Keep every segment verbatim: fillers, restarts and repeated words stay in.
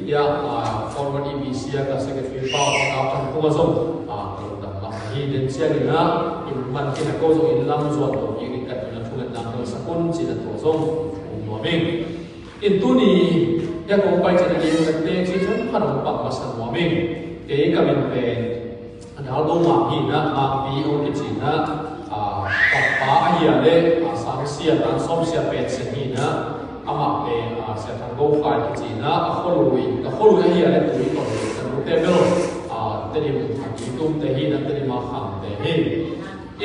Ia, ah, former E B C a ka secretary pa, ah, kan kung a zong, ah, ka lungdam mah hi. Den ciangin ah, in man khin a ko zong in lam zuan lo, i ring kat in a thungetna ko sa kun cin a tua zong um nuam ing. In tuni, ia kong pai cin a ding ringte ci thum khat hong pang masa nuam ing. Kei ka min pen, a dal do mah hi na, Mangpi hong kici na, ah, ka pa ahi a le, ah, sang sia, tan sawm sia pen sia hi na, amah pen, ah, Sia Thang Go Khai kici na, a khualui, ka khualui ahi a le tui tawh hi, ka nute bel, ah, Tedim a kitumte hi na, Tedim a khangte hi.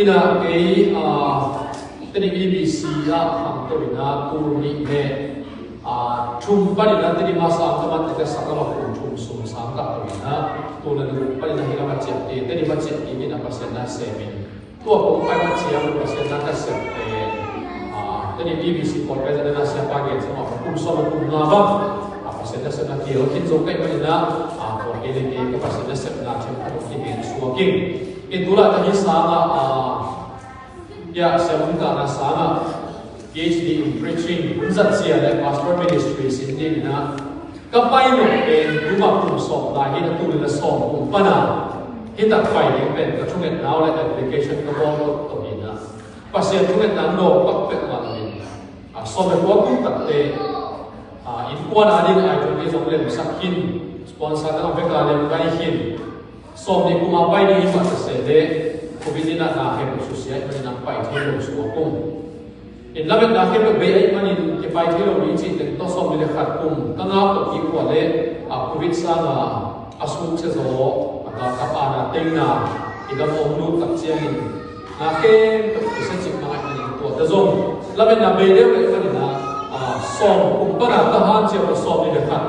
Ina kei, ah, Tedim E B C a khangto ina tul nih le, ah, thum panin a Tedim a sang ka man te ka sak a kum thum sung sang ka to ina, tul le nih panin a hi lam a ciah te, Tedim a ciah te ina Pasian na sem in. Tua kong pai ma ciang Pasian na ka sem te, ah, Tedim E B C pawl pen na sia pa gen sama kum sawm kum nga bang, ah, Pasian na sem na kiel kin zo kai panin a, ah, tua kei le kei ka Pasian na sem na thim ka to ki hen suaking. In tula ta hi sang a, ah, Ia, siamun kahna sangah P H D in preaching hun zat zia le pastor ministry sin dingin ah ka pai nop pen tuma kum sawm lai hi na, tul le sawm kum pana hi tak pai ding pen ka thungetna uh le application ka bawl lo tawh hi na. Pasian thungetna nawk pak pek mah lo in, ah, sawm le kua kum takte, ah, innkuan a ding ai tun hi zong lemsak khin, sponsor ka lam pek a lem gai khin. Sawm nih kum a pai ding i mat a se le, Covid in a na hem susia i manin a pai thei lo suak kum. In lametna khem lo bei a i manin kipai thei lo ding cih teng tawh sawm nih le khat kum ka ngak tawh kik ua le, a Covid sanga a suk sia zaw, a galkap a na tengna i gam om lut tak ciangin na khem tawh i sia cik mang a i manin tua te zong lametna bei deuh le i manin a, a sawm kum pana ka han cia tawh sawm nih le khat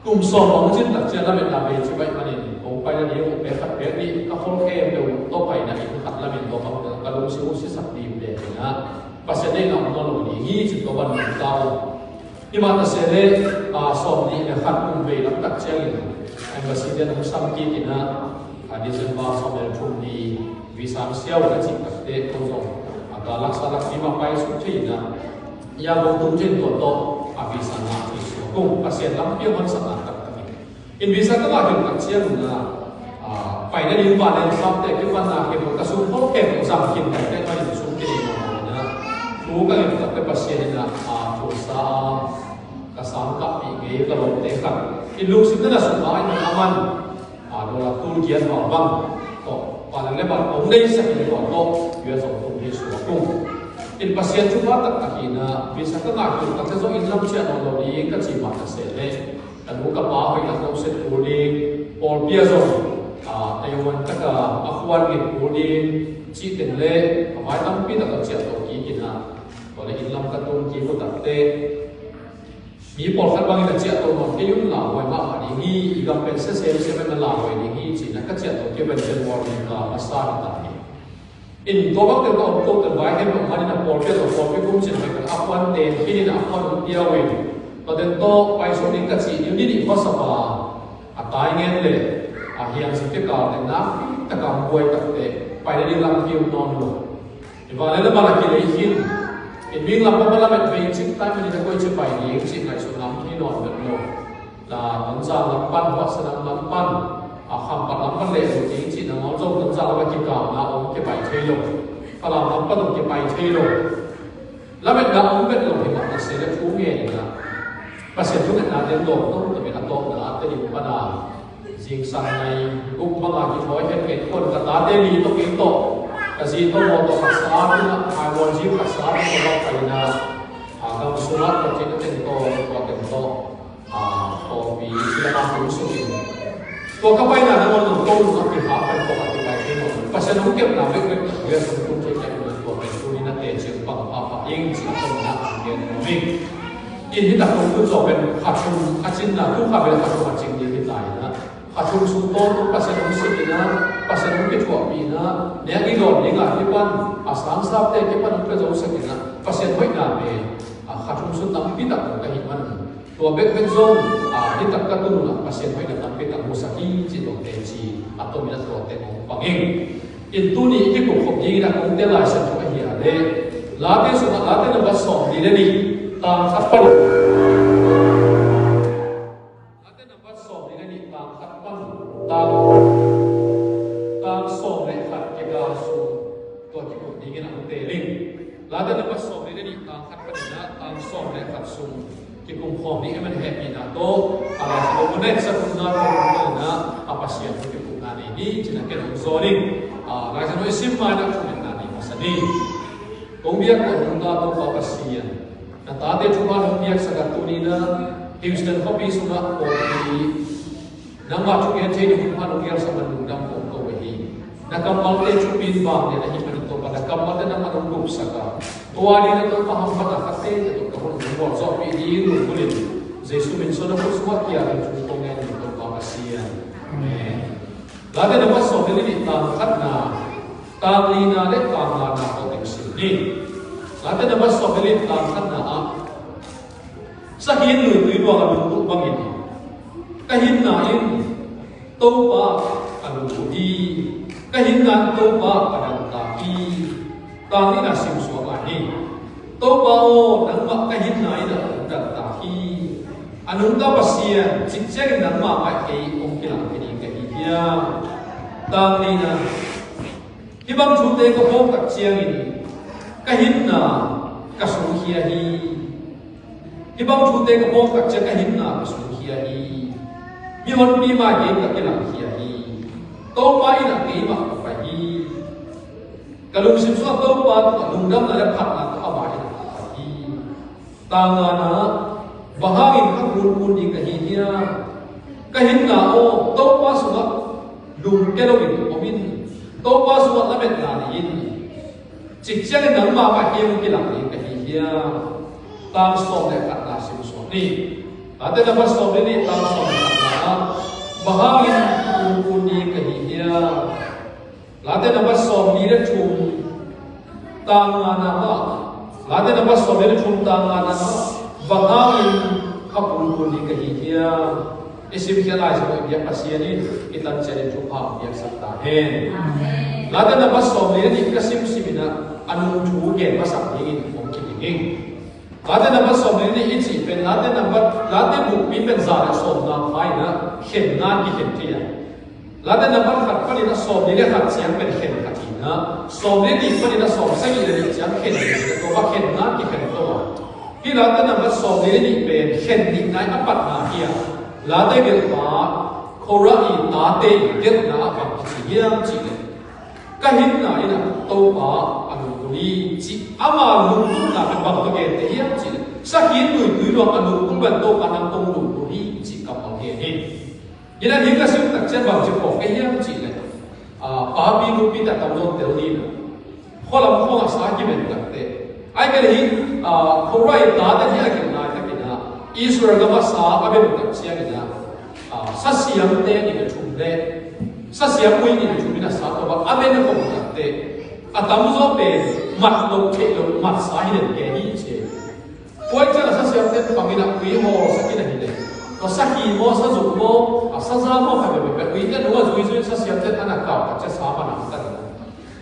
kum sawm hong cin tak ciang lametna bei ci baih manin hong paina ding uh pek khat pek nih ka khol khem deuh tawh paina inn khat lamin tawh ka lungsim uh sisak ding pek in ah Pasian deihna om nawn lo ding hi cin tawh van mun ta uh. Hi mah ta se le, ah, sawm nih le khat kum bei lam tak ciangin embassy ten hong sam kik in ah, ah, December sawm le thum ni visa siau ka cih takte ko zong, ah, ka laksa lak ni mah pai suk thei in ah, Yangon tung cin tua tawh a visa ngah thei suak ung. Pasian lampi a honsatna taktak in. In visa ka ngah khin tak ciangin ah, ah, paina ding vanleng sapte kipanna khin ka sum khol khem zang khin kai tek manin sum khin in ah, thu ka ngim takte Pasian in ah, ah, thu sa a ka sang kah pi ngei ka lawmte khat. In lungsim na na sum a in a man. A, dollar tul giat val bang tawh, pa le le bang hong deisak in tua tawh, U S hong tung hi suak ung. In Pasian thupha taktak hi na, visa ka ngah kul takte zong in lam ciah nawn lo ding ka ci mah ka se le, ka nu ka pa hoih tak lo set kul ding, pawlpi a zong, a, teiman taka a khuan nget kul ding, cih teng le, a vai tampi tak a ciah tawh kik in a, tua le in lam ka tung kik uh takte, Mi pawlkhat bangin a ciah to nawn kei un, lauhuai mahmah ding hi, i gam pen sesem siamen a lauhuai ding hi, ci-in a ka ciah to kei pen pen warning ka masa hi ta hi. In tua bang pen ka om to pen vai hem lo manin a pawlpi a to pawlpi kum cin pen a khuan ten kinin a khuan um piau in. Tua ten to pai suk ding ka ci, niu ni nih khuasapa a tai ngen le a hiang sik te kal te nak taka buai takte pai le ding lam hi um nawn lo. I vale le bala kilei hin. In ming lam pan bala met vei cik tai manin a koi ci pai ding cih ngaihsut lam hi nawn vet lo. La Tonzang lam pan, Huahsa lam pan, a Khampat lam pan leh lo ding cih nangawn zong Tonzang lam a kikal na om kipai thei lo. Falam lam pan om kipai thei lo. Lametna om vet lo hi mah ta se le thu ngen in a. Pasian thungetna te lawm tawh tawh in a tawpna a te ding pana. Zingsang nai guk banga kithawi het het kuan ka tate li tawh kei tawh. Ka zi tawh maw tawh khat sa in a, ai maw zi khat sa in a tawh bak pai in a. A gam sungah ka cin a teng tawh, tua teng tawh. A, pawlpi sila ma kum sung in. Tua ka paina nangawn lo ko lung a kiha pai tawh a kipai thei lo. Pasian hong kepna vekvek na tuia sung tum thei pai lo tua pen tuni na teci pang pahpah ing ci a tawh na a gen lo ming. In hi tak kong tun zaw pen kha thum a cinna, tu kha bel kha thum a cing ding hi ta in a. Kha thum sung tawntung Pasian hong sik in a, Pasian hong kithuahpih in a, nek i dawn ding a kipan, a sangsapte kipan hong pia zo sak in a, Pasian hoihna pen, a, kha thum sung tampi tak lo ka hih man. Tua bekbek zong, a, hi tak ka tun un a, Pasian hoihna tampi tak musak hi ci tuak teci, a tomin a tuate hong pang ing. In tuni i kikup khop dingin a kongte Lai Siangtho ahi a le. Late sungah Late number sawm nih le nih, tang khat pan. sung kikum khawm ding i man hehpihna tawh a Lai Siangtho mun a etsak hun na tawh hun na a Pasian thu kikupna nei ni cih na ken hong zawn ing. A Lai Siangtho i sim ma-in a thungetna nei masa ni. Kong biak kawm hun na Topa Pasian, na tate thupha hong piaksak a tuni na Houston khuapi sungah kawmpi nangmah thu gen thei ding hun pha nong gelsak man lungdam kong ko ahi. Na kammalte thupi in bang lian ahi manin Topa, na kammalte nangmah nong gupsak a, tua ni na Topa hamphatna khatte te tawh ka hun hong buak zawhpih ding lunggulhin Jesu min suang na khut sungah kial in thu kong ngen hi Topa Pasian. Amen. Late na mat sawm le li nih, tang khatna, tang lina le tang ngana tawh teng sim ni. Late na mat sawm le li nih, tang khatna ah, sakhi in luitui luang a lungkul bangin, ka hinna in Topa a lungkul hi, ka hinna in Topa a dangtak hi. Tang nihna simsuak lai ni. Topa aw, nangmah ka hinna in a dangtak hi. A nungta Pasian, cik ciangin nangmah mah kei hong kilangkhia ding ka hi hiam? Tang nihna, hih bang thute ka phawk tak ciangin ka hinna ka sungkhia hi. Hih bang thute ka phawk tak ciang ka hinna ka sungkhia hi. Mihonpi mah kei ka kilangkhia hi. Topa in a keimah ka pai hi. Ka lungsim sungah Topa tungah lungdamna le phatna tawh amah in a ka pai hi. Tang ngana, bang hangin ka kulkul ding ka hi hiam? Ka hinna aw, Topa sungah lungke loin om in. Topa sungah lametna nei in. Cik ciangin nangmah mah kei hong kilang ding ka hi hiam? Tang sawm le khatna simsuak ni. Late na mat sawm le nih, tang sawm le khatna ah, bang hangin kulkul ding ka hi hiam? Late na mat sawm le thum, tang ngana ah, Late na mat sawm le thum, tang ngana ah, bang hangin ka kulkul ding ka hi hiam? I simkhiat lai zong i biak Pasian in i tan ciangin thupha hong piaksak ta hen. Amen. Late na mat sawm le nih ka simsim in ah, a nung thu gen masak dingin hong kiding ing. Late na mat sawm le nih i cih pen, Late na mat, Late bukpi pen za le sawmna pha in ah khenna kikhen thei a. Late na mat khat panin a sawm le khat ciang pen khen khat hi in ah, sawm le nih panin a sawm sagih le nih ciang khen khat hi in ah, tua khenna kikhen to a. Hih Late na mat sawm le nih pen khen nihna in a patna hi a, Late gelhpa Korah i tate gelhna ah bang kici hiam cih leh, ka hinna in ah Topa a lungkul hi cih, ama lungkimna pen bang tawh gente hiam cih leh, sakhi in luitui luang a lungkul bang Topa nang kong lungkul hi cih kammal gen hi. Hi in ah hih ka sim tak ciang bang ci phawk ka hiam cih leh, a, papi nupi te a tamzaw tel ni in ah, khua lam khawng ah sa kimen tak teh. Ahih kei leh hih, a, Korah i tate hih a gelh laitak in ah, Israel gam ah sa a ben uh tak ciangin ah, a, sa siamte nih le thum le sa siam ui nih le thum in a sa tawh a ben a kong tak teh. A tamzaw pen mat lo theih lo mat sa hi den ke hi ci. Tua ciang a sa siamte pang in ah ui hawlsak in ahih leh, tua sakhi maw, sazuk maw, a, saza maw, khat peuhpeuh uite nung ah zuizui in sa siamte an a kau tak ciang sa man a hong tan in ah.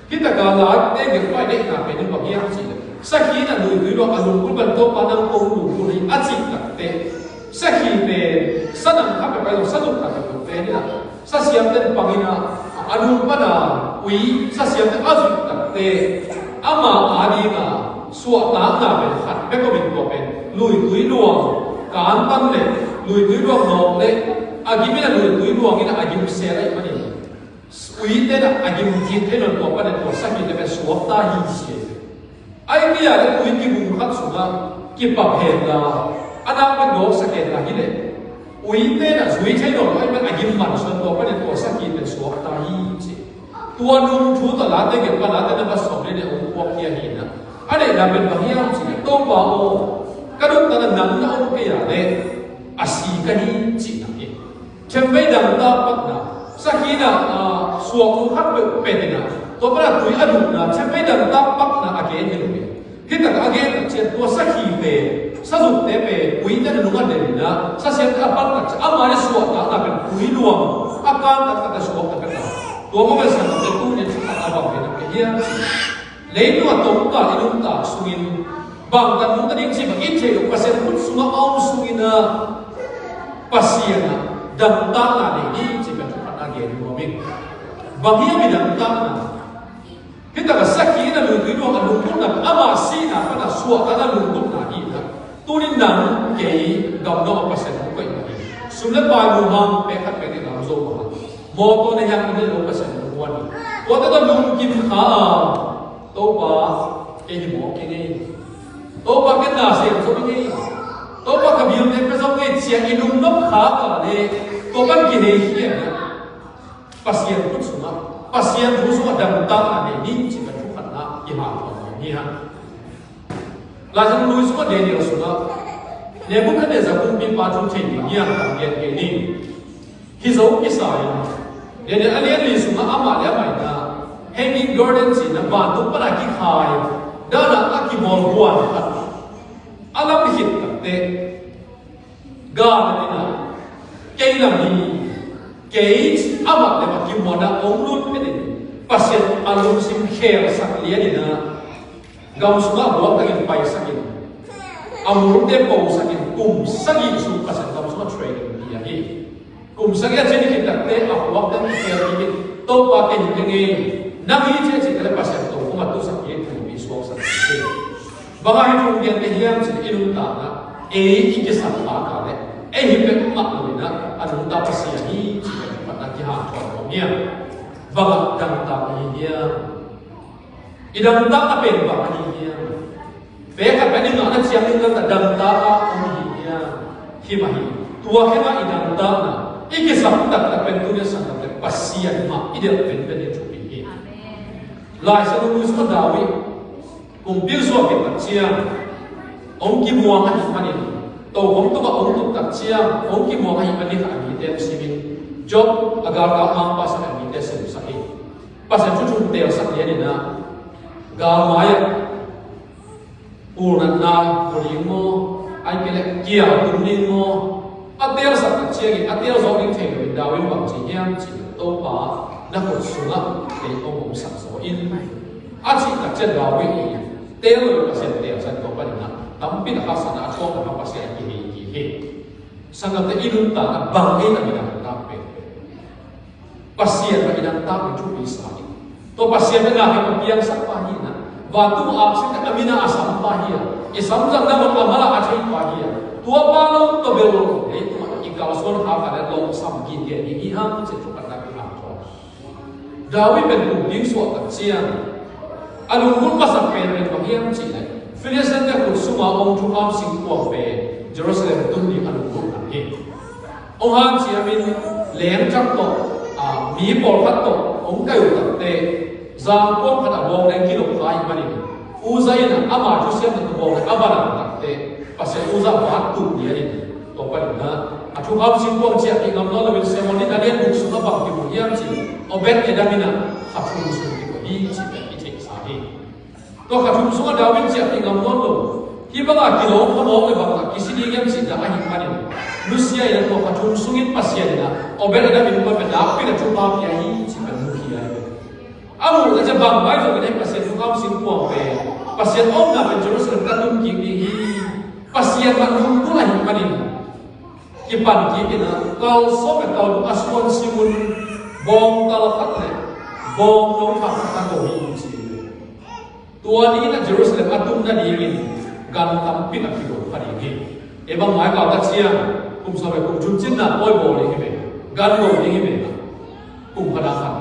Hih tak a Late gelhpa i deihna pen in bang hiam cih leh, sakhi in a luitui luang a lungkul bang Topa nang kong lungkul hi a cih tak teh, sakhi pen sa dang khat peuhpeuh lo, sazuk khat peuhpeuh pen in ah, sa siamte pang in ah, a lungpan a ui sa siamte a zuih tak teh, ama a ding a suahtakna pen khat bek om in, tua pen luitui luang kantan le luitui luang nawk le a gim in a luitui luang in a gim sel ahih manin, uite in a gim kik thei lo in tua panin tua sakhite pen suakta hi ci. Ahih kei leh tui kibung khat sungah kipap hen la, a nak pen dawksak hen la hi leh, uite in a zui thei nawn lo ahih manin a gim man suan, tua panin tua sakhi pen suakta hi ci. Tua nung thu tawh Late gelhpa, Late na mat sawm le nih hong puakkhia hi in ah, a deihna pen bang hiam cih leh, Topa aw, ka nuntakna nang na om kei a leh a si ka hi cihna hi. Themvei dangtak pakna, sakhi in a, a, suaknu khat peuh pen in a, tua pan a tui a dukna, themvei dangtak pakna a gen hi lo hi. Hih tak a gen tak ciang tua sakhi pen, sazukte pen, uite in a nung a den in a, sa siamte a pan tak ciang, ama nih suahtakna pen tui luang a kan tak tak a suak tak a ta. Tua mah pen sanggamte, tuni in thakhat a bang hi na pe hiam? Leitung a tawmkal i nuntak sungin bangtan nungta ding cih bang i theih loh, Pasian khut sungah a om sungin a, Pasian ah dangtakna nei ding cih pen thakhat a gen nuam ing. Bang hiam i dangtakna? Hih tak a sakhi in a luitui luang a lunggulhna, ama sihna pan a suahtakna lunggulhna hi in a, Tunin dang kei gamdang a Pasian hong koih mah hi. Sum le pai mu hang, pek khat pek nih lam zo mah hang. Mawtaw na hiang in lo Pasian hong huan hi. Tuate tawh lungkim kha a, Topa, kei hi mawk ing ei. Topa, ken na sem zo ing ei. Topa, ka bilte pia zo ing ei, ci-a i lungnop kha a le, tua pan kihei hi a, Pasian khut sungah, Pasian thu sungah dangtakna nei ni, ci-a thu khatna i hanthawn hi hang. Lai Siangtho sungah Daniel sungah Nebuchadnezzar kumpipa thu thei ding hiam, tam gen kei ni. Hi zo kisa in, Daniel a lian li sungah amah le amah in a, hanging garden ci-in a, vantung pan a kikhai dan a kibawl huan khat a lam khit takteh, gal in a, kei lam hi, kei amah le amah kimuan a hong lut phet in, Pasian a lungsim khelsak lian in a, gam sungah buak takin paisak in, a multe posak in, kum sagih sung Pasian gam sungah training pia hi. Kum sagih a cin khit takteh a khuak teng kikhel kik in, Topa, kei hi keng ei, nang hi, ci-a cih leh Pasian tokhom a tusak hi, thupi suaksak hi. Bang hang a hih thu gen kei hiam cih leh i nuntakna ei i kisap kha a le, ei hi peuhmah lo in a, a nungta Pasian hi, ci-a thu khatna kihanthawn nuam hi hang. Bang hang a dangtak i hi hiam? I dangtakna pen bang ahi hiam? Pek khat pek nih ngahna ciang in dangtak a om i hi hiam? Hi mah hi. Tua khengah i dangtakna, i kisap taktak pen tuni a sanggam le Pasian mah i delh penpen hi, thupi hi. Lai Siangtho sungah David kumpi suak khit tak ciang, hong kimuang ahih manin, tokhom tungah hong tut tak ciang hong kimuang ahih manin, a mite hong simin, Job a galkap mangpa sangin a mite semsak hi. Pasian thu thum telsak lian in a, galmai ah pulnatna pua ding maw, ahih kei leh kial tum ding maw, a telsak tak ciangin a tel zawk ding thei lo in, David in bang ci hiam cih leh, Topa, na khut sungah kei hong omsak zaw in, a cih tak ciang David in tel lo in Pasian telsak, tua panin a tampi tak haksatna a thuak, a Pasian a kihei kik hi. Sanggamte, i nuntakna bang ei na midang tak pen Pasian mah i dangtak ding thupi sa hi. Tua Pasian mah na heh a piangsak pa hi in a, vantung a aksik a min a a sam pa hi a, i samzang nangawn a mal a a thei pa hi a, tua pa lo tawh bel lo, leitungah i kalsuan kha kha le lawhsam gige ding hi hang, ci-a thu khatna kihanthawn. David pen kumpi suak tak ciang a lunggulh masak pen pen bang hiam cih leh, Filistin-te khut sunga om thukham singkuang pen Jerusalem tun ding a lunggulh nang hi. Hong hanciamin lengcak tawh, a, mi pawlkhat tawh hong kai uh takteh, zangkuang khat ah bawng leng kinop kha ahih manin, Uzzia in ama thusiamna tawh bawng leng a va nang takteh, Pasian Uzzia vat tuh lian in, tua panin a thukham singkuang ciahpih ngam nawn loin, Samuel nihna a lian guk sungah bang kimu hiam cih leh, Obed Edom in a kha thum sung kikoih hi, cih pen i theihsa hi. Tua kha thum sungah David ciahpih ngam nawn lo. Hih bangah kilawm kha mawk leh bangzah kisi ding hiam cih dah ahih manin, nusia in a tua kha thum sungin Pasian in a Obed Edom in kuan pen nakpi in a thupha pia hi, cih pen mukhia hi. A muh tak ciang bang vai zongin hih Pasian thukham singkuang pen, Pasian omna pen Jerusalem ka tun kik ding hi, Pasian mah lunggulh ahih manin, kipan kik in a, kal sawm le kal guk a suan simun bawngtal khat le bawngno thak khat a go hi, ci hi. Tua ni in a Jerusalem a tun nadingin gan tampi a kigo kha ding hi. Ei bang mai kal tak ciang, kum sawm le kum thum cinna pawi bawl ding hi ve. Gan go ding hi ve. Kum khat a khat.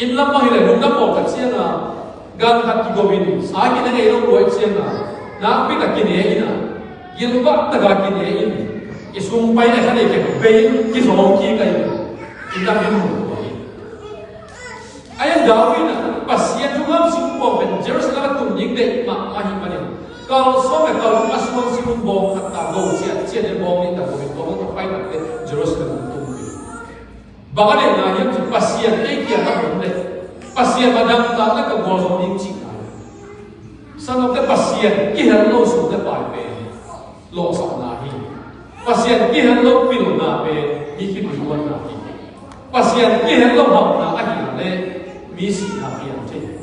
Inn lam mah hi leh, lungdam bawl tak ciang a, gan khat kigo in, sa kine ngei lo luai ciang a, nakpi tak kine in a, gilvah tak a kine in, i sung pai na kha nei kei bei in kizawng kik a, inn lam in mu. A, David in a Pasian thukham singkuang pen Jerusalem a tun ding deih mahmah ahih manin, kal sawm le kal guk a suan simun bawng khat ta go ciat ciat in, bawng nih ta go in, bawng nih ta pai takteh Jerusalem a tun ding. Bang a deihna hiam cih leh, Pasian ei kiangah om leh, Pasian mah dangtakna ka gualzo ding cihna hi. Sanggamte, Pasian kihel lo sum le pai pen lawhsapna hi. Pasian kihel lo pilna pen mi khitui luanna hi. Pasian kihel lo hauhna ahih leh mi sihna piang thei hi.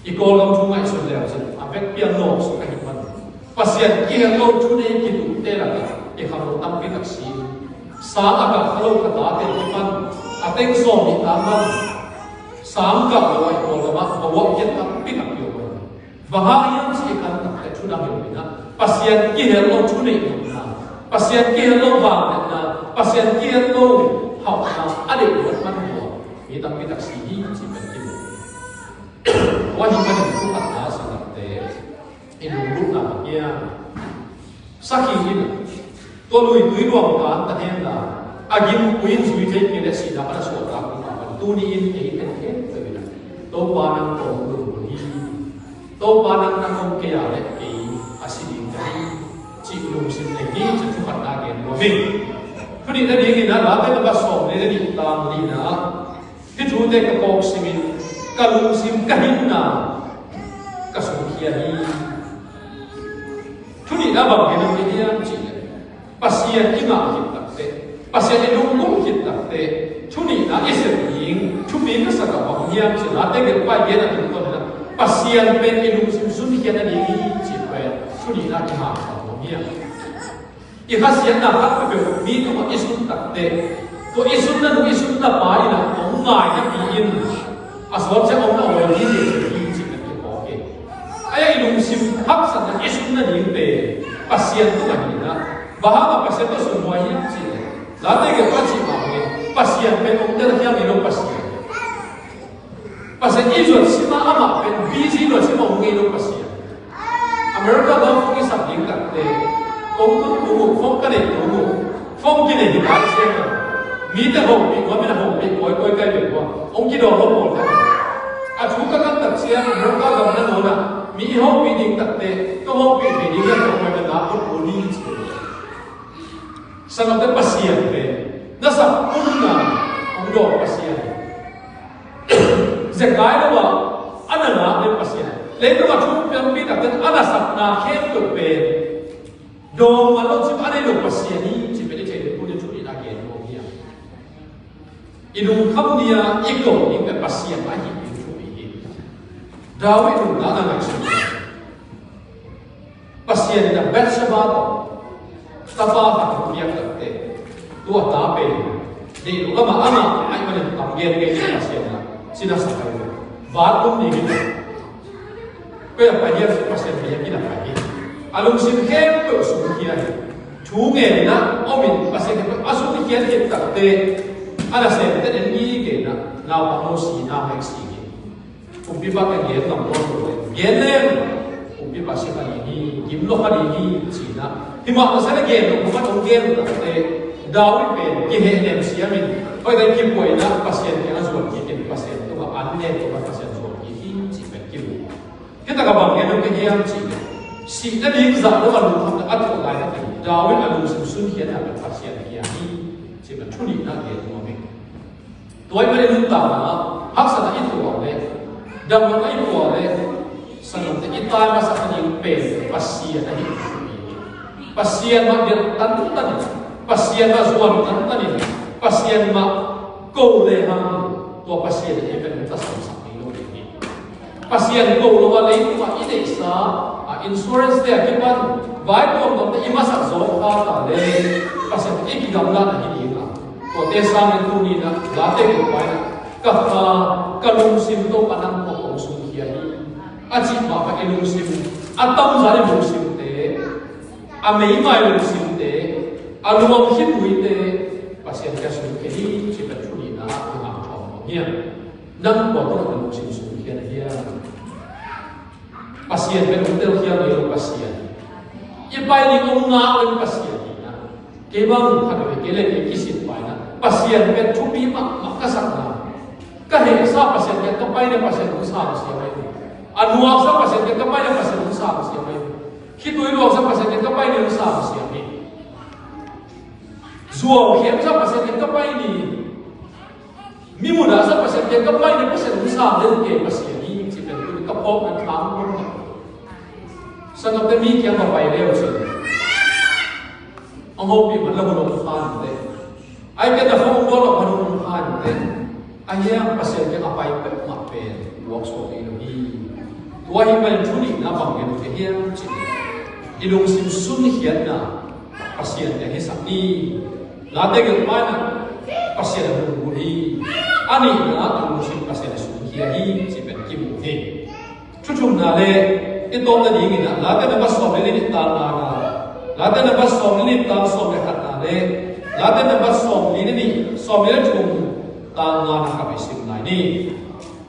I Kawlgam thu ngaihsun leu cin a vekpi a nawk suk ahih man, Pasian kihel lo thunei kituhte lakah i khangno tampi tak si. Sang a kah kha lo ka tate kipan a teng sawm nih ta man, sang kah lo a i Kawlgam ah va uah kiat tampi tak hi om man. Bang hang hiam cih leh, kan takte thu dang hi lo in a, Pasian kihel lo thuneihna, Pasian kihel lo vangliatna, Pasian kihel lo hauhna a deih luat man uh a, mi tampi tak si hi ci pen kimu. Tua hi manin thu khatna sanggamte, i lunglutna bang hiam? Sakhi in tua luitui luang kan ta henla, a gimpui in zui thei kei leh sihna pan a suakta kumpa pan tuni in ei pen khempeuh in ah, Topa nang kong lunglung hi. Topa nang na kong kei a leh kei a si ding ka hi, cih lungsim nei hi ci thu khatna gen nuam ing. Thu nihna dingin ah Late na va sawm le na nih tang nihna ah hih thute ka kawk simin ka lungsim ka hinna ka sungkhia hi. Thu nihna bang gen nuam ing hiam cih leh, Pasian i ngah khit takteh, Pasian i lunglum khit takteh, thu nihna i sep ding thupi ka sak a bang hiam cih leh, Late gelhpa in a tungtawn in ah Pasian pen i lungsim sunkhiat nading hi cih pen thu nihna i ngah a bang hiam? I khasiatna khat peuhpeuh mi tungah i sun takteh, tua i sunna nu i sunna pa in ah hong ngai napi in a sawt ciang hong na awi ding hi cih kan kiphawk hi. Ahi a i lungsim haksatna i sunna ding pen Pasian tungah hi in ah, bang hang a Pasian tawh sun huai hiam cih leh, Late gelhpa cih mah bangin Pasian pen hong telkhial ngei lo Pasian. Pasian i zuat sim a amah pen busy luat sim a hong ngei lo Pasian. America gam phone i sak ding takteh, kong tun tung uh, phone ka neih tung uh, phone kinei hi lai siang a, mite hopih nuam in a hopih kawikawi kai bek uh a, hong kidawm lo pawl khat. A thu ka kan tak ciang America gam na nawn ah mi i hopih ding takteh, ka hopih thei ding hiam, ka hopih na na phone phone ni ci. Sanggamte, Pasian pen na sak punna hong dawng Pasian. Zekai lo ah a na ngak den Pasian. Leitung a thu piangpi takteh a na sakna khempeuh pen dawng man lo cih a nei lo Pasian hi cih pen i thei ding, tuni thu nihna gen nuam hiam? I lungkham ni-a i ko ding pen Pasian mah hi ding thupi hi. David nuntakna ngaihsun Pasian in a Bathsheba tawh tapa khat hong piak takteh, tua ta pen deih lo amah, amah ahih manin tam gen kei in Pasian in a cina sak ahi ve. Vat lum ding hi lo. Koi a pai hiam cih Pasian pai a kina pai hi. A lungsim khempeuh sungkhia hi. Thu ngen in a om in Pasian khempeuh a sungkhia hi takteh, a nasem ten en ngei kei in a, naupang lo si, naupang si hi. Kumpipa ka gen ngam lo lo le, gen leng kumpipa si kha ding hi, gim lo kha ding hi, ci-in ah. Hi mah masa le gen lo kha dong gen lo takteh, David pen kihehnem siamin, hoih tak kipuah in ah Pasian kiang a zuan kik in, Pasian tungah an nek tungah Pasian zuan kik hi, cih pen kimu. Hi takah bang gen lo ka hiam cih leh, sihna ding zah lo a lungkhamna a tuah lai takin, David a lungsim sunkhiatna pen Pasian kiang hi, cih pen thu nihna gen nuam ing. Tua ahih manin nuntakna haksatna i tuah leh, damloh i tuah leh, sanggamte, i tai masak nading pen Pasian ahi hi. Pasian mah gelh tantan in, Pasian mah zuan tantan in, Pasian mah ko lehang, tua Pasian in ei pen hong tasamsak ding lo ding hi. Pasian ko lo a leitungah i neihsa a insurance te a kipan vai tuamtuamte i masak zawk kha ta leh, Pasian i kigamlatna hi ding a, tuate sangin tuni-in ah Late gelhpa in ah, ka kha, ka lungsim Topa nang tawh kong sungkhia hi, a cih mah bang i lungsim, a tamzaw i lungsimte, a meimai lungsimte, a luang khituite Pasian kiang sungkhia hi, cih pen thu nihna ah i ngak thawm nuam hiam? Nang kua tungah na lungsim sungkhia na hiam? Pasian pen hong telkhial ngei lo Pasian. I pai ding hong ngak lo Pasian hi in ah, kei bang khat vei kei leh kei kisin pai in ah, Pasian pen thupi mahmah ka sakna, ka hehsa Pasian kiang ka pai leh Pasian hong sang siam ahi hi. A nuaksa Pasian kiang ka pai leh Pasian hong sang siam ahi hi. Khitui luangsa Pasian kiang ka pai leh hong sang siam hi. Zuau khemsa Pasian kiang ka pai ni. Mi mudahsa Pasian kiang ka pai ni, Pasian hong sang den kei Pasian hi, cih pen tuni ka phawkna thang kong hi. Sanggamte, mi kiang va pai le uh cin, hong hopih man lo hun hong khan te. Ahih kei leh phone hong bawl lo hun hong khan te. Ahi hang Pasian kiang a pai peuhmah pen luak suak ngei lo hi. Tua ahih manin thu nihna bang gen uh ka hiam cih leh, i lungsim sunkhiatna Pasian kiang hisak ni. Late gelhpa in ah Pasian a lunggulh hi. A nihna ah lungsim Pasian a sungkhia hi, cih pen kimu hi. Thu thumna leh I tawpna dingin ah, Late number sawmli le nih tang ngana, Late number sawmli le nih tang sawm le khatna le Late number sawmli le nih, sawmli le thum tang ngana khat i sim lai ni.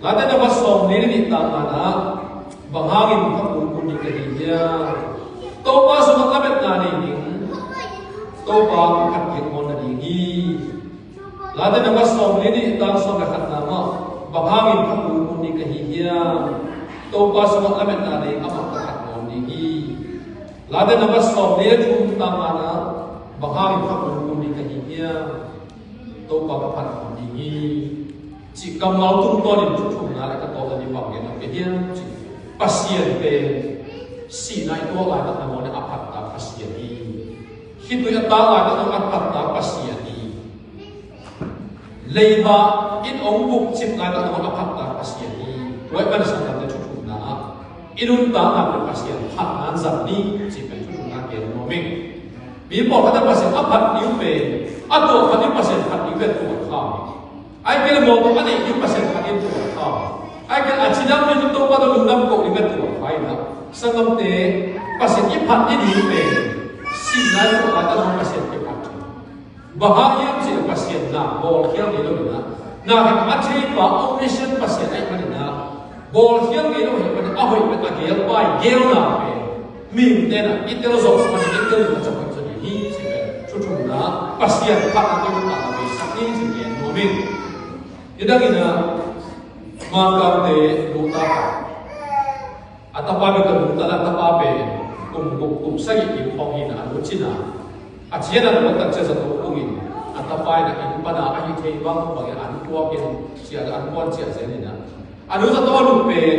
Late number sawmli le nih tang ngana, bang hangin ka kulkul ding ka hi hiam? Topa sungah lametna nei ding, Topa ka phat kik nawn nading hi. Late number sawmli le nih tang sawm le khatna mah, bang hangin ka kulkul ding ka hi hiam? Topa sungah lametna nei, amah ka phat nawn ding hi. Late number sawmli le thum tang ngana, bang hangin ka kulkul ding ka hi hiam? Topa ka phat nawn ding hi. Cih kammal tungtawnin thu thumna le ka tawpna ding bang gen ka hiam cih, Pasian pen sihna i tuak laitak nangawn a phat ta Pasian hi. Khitui a tak laitak nangawn a phat ta Pasian hi. Leiba in hong bukcip laitak nangawn a phat ta Pasian hi. Tua ahih manin sanggamte, thu thumna ah i nuntakna pen Pasian phatna in zang ni cih pen thu thumna gen nuam ing. Mi pawlkhat in Pasian a phat ding pen, a tuah khat in Pasian phat ding pen tuah kha. Ahih kei leh mawtaw a neih ding Pasian phat ding tuah kha. Ahih kei leh a cidam ding Topa tawh lungdam koh ding pen tuah kha in ah, sanggamte, Pasian i phat ding pen sihna i tuak laitak nangawn Pasian kiphat hi. Bang hang hiam cih leh Pasian na bawlkhial ngei lo in ah, na khat a theipa, omniscient Pasian ahih manin ah, bawlkhial ngei lo ahih manin a hoih pen a gelpa i gelna pen mihingte in ah i tel zawh manin i tel in ah a hoih zaw ding hi cih pen thu thumna, Pasian phatna tawh i nuntakna veisak ni cih gen nuam ing. Nidang in ah Mangkangte nu ta khat, a tapa pen ka nu ta, a tapa pen kum guk kum sagih kim khawng hi in ah, a nu cina. A cian a luat tak ciang zato tung in, a tapa in ah inn pan a ahi thei bang bangin an puak in ciah, an puan ciah zen in ah, a nu zato a lut pen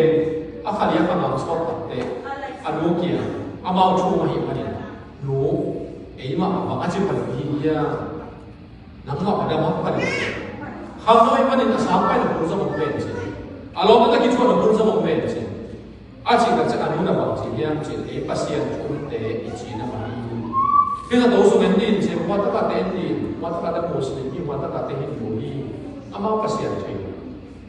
a kha liak a ngam sawt tak teh, a nu kiang amau thu ahih manin, "Nu, eimah bang a ci pha lo hi hiam? Nangmah a dam a pha lo hi. Khangno ahih manin a sang pai na hun zong om ven," ci. "A lawm a tak i thuak na hun zong om ven," ci. A cih tak ciang a nu in ah bang ci hiam cih leh, "Ei Pasian thu umte i cina mah hi. Hih zato sung en dih in," ci. "Hua takahte en dih in, hua takahte Muslim hi, hua takahte Hindu hi, amau Pasian thu hi.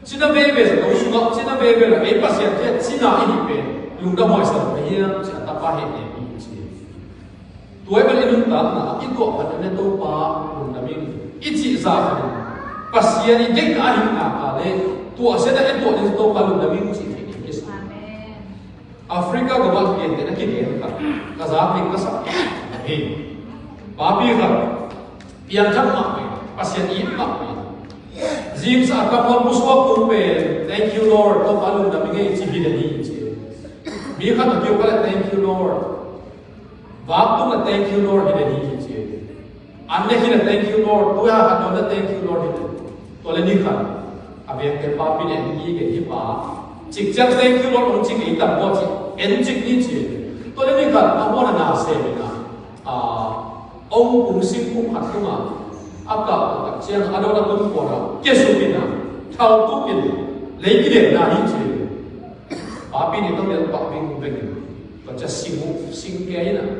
Cina veve zato sungah, cina veve lah ei Pasian thu a cina i hih pen lungdam huai sa lo na hiam?" ci a tapa hehnem hi, ci. Tua ahih manin i nuntakna i tuah phat in ah Topa lungdam ing. I cih zah khat in Pasian i deihna a hih nak leh, tuahsiatna i tuah ding Topa lungdam ing cih theih ding kisam. Amen. Africa gam ah kigente na kigente khat ka zak ding ka sak hi. Papi khat, piangthak mah pen, Pasian it mah pen, zingsang a kammal pusuak tung pen, "Thank you, Lord, Topa lungdam ing ei," ci hi den hi, ci. Mi khat a kiu kha leh, "Thank you, Lord." Vak tung leh, "Thank you, Lord," hi den hi, ci. An ne khin leh, "Thank you, Lord." Tuiha khat dawn leh, "Thank you, Lord," hi den. Tua leh ni khat a vengte papi in en gige, "Hih pa, cik ciang 'Thank you, Lord' hong ci kei tam maw," ci. "En cik ni," ci. Tua leh ni khat a huan a na sem in ah, a, ong kung sing kung khat tungah a kah tak ciang a dawn a tung pawl ah kiasuk in ah, thaltup in lei kidemna hi, ci. Papi in i tawh lel pah vingveng in, tua ciang sing uh, sing kei in ah,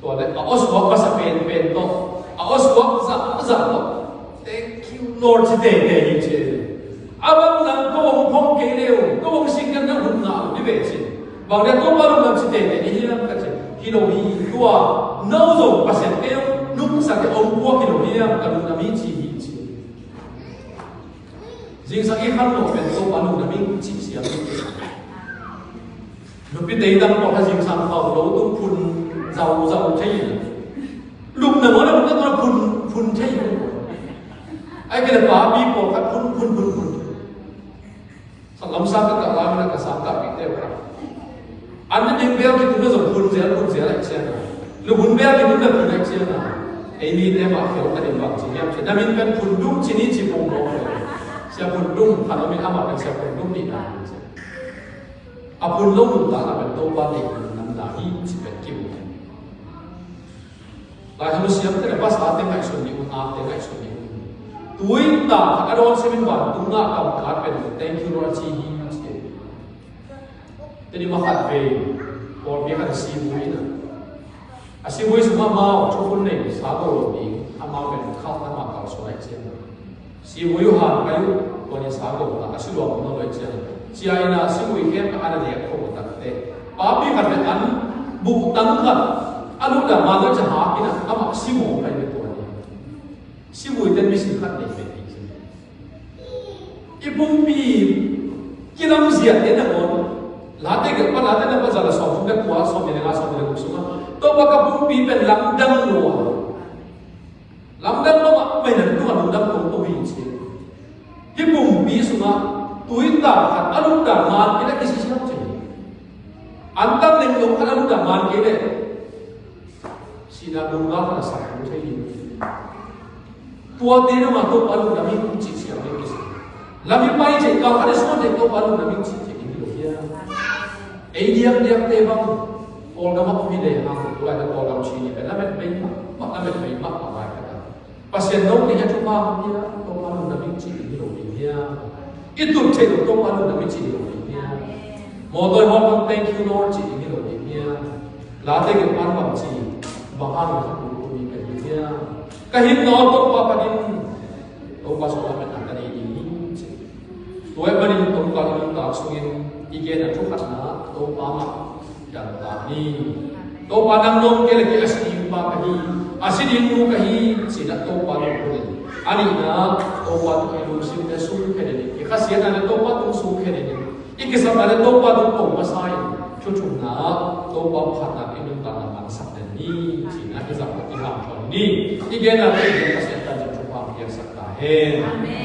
tua leh a awsuak masa penpen tawh, a awsuak zahzah tawh, "Thank you, Lord," ci teitei hi, ci. "A bang nang ko hong phong kei leh, ko hong sing kei leh nang hun ngah lo ding ve," ci. "Bang dia Topa lungdam ci teitei ding hiam?" ka ci. "Hi lo hi, tua no zong Pasian kei hong nungsak kei hong puak hi lo hiam, ka lungdam hi," ci hi, ci. Zingsang i khan lo pen Topa lungdam ing cih siam hi. Nupite i dang pawlkhat zingsang khau lo tung phun zauzau thei in, lupna mawh le lupna tawh phun, phun thei in. Ahih kei leh papi pawlkhat phun, phun, phun, phun. Sak lamsang ka kah lai-in ah ka sang kahpihte uh kha, an ne ding bel kitung leh zong phun zel, phun zel ahih ciangin, lup hun bel kitung leh phun ahih ciangin, ei mite mah khel ka ding bang ci hiam cih leh, "Na min pen Phundum ci ni," ci pong mawk leh, Sia Phundum khat om in, amah pen Sia Phundum nihna hi ci. A phun lo nuntakna pen Topa deih nuntakna hi cih pen kimu. Lai Siangtho siamte le pastorte ngaihsun ding un, akte ngaihsun ding un. Tui tak a dawn simin vantung ngah kam khat pen, "Thank you, Lord," ci hi, ci. Tuni mah khat vei pawlpi khat a sibui in ah, a sibui sungah amau thukhun nei sa go lo ding, amau pen khalhna mah kalsuan ahih ciangin, sibui uh han pai uh, tua ni sa go ta, a si luang uh na lo ahih ciangin, cia in ah sibui khempeuh a na nek khawm uh tak teh, Papi khat le an buhtang khat a lutdan man lo ciang hak in a, amah si mawk pai ve tua ni. Si vui ten misi khat nei ve. I pumpi kilamzia te nangawn, Late gelh pan, Late gelh pan za le sawm thum le kua, sawm nih le nga, sawm nih le guk sungah Topa ka pumpi pen lamdang lo a, lamdang lo mah pen a tung a lungdam tong tong hi ci. Hih pumpi sungah tuita khat a lungdam man kei leh kisisiam ci. Antang leng lo khat a lungdam man kei leh sihna lungdam khat a sak thei hi. Tuate dongah Topa lungdam ing cih siam ding kisa. Lam i pai cih kau khat i suan ding Topa lungdam ing cih ding hi lo hiam? Ei diakdiakte bang Kawlgam a om hi le hang, tu lai-a Kawlgam ci ni pen lamet bei mahmah, lamet bei mahmah lai khat a. Pasian no nih a thupha hong pia, Topa lungdam ing cih ding hi lo ding hiam? I tut theih lo Topa lungdam ing cih ding hi lo ding hiam? Mawtaw i hawng bang thank you Lord cih ding hi lo ding hiam? Late gelh pan bang ci, bang hang na khat kum kum i ka ding hiam? Ka hin nawn Topa panin Topa sungah lametna ka nei ding hi ci. Tua ahih manin Topa i nuntak sungin i gen a thu khatna Topa mah dan ta ni. Topa nang nawng kei le kei a si ding pa ka hi, a si ding nu ka hi ci-in a Topa lungdam in. A nihna Topa tung i lungsim le sungkhia ding in, i khasiatna le Topa tung sungkhia ding in, i kisapna le Topa tung ko masa in, thu thumna Topa phatna i nuntakna mansak den ni ci-in a i zang i hanthawn ni. I genna te i gen Pasian tan zong thupha piaksak ta hen. Amen.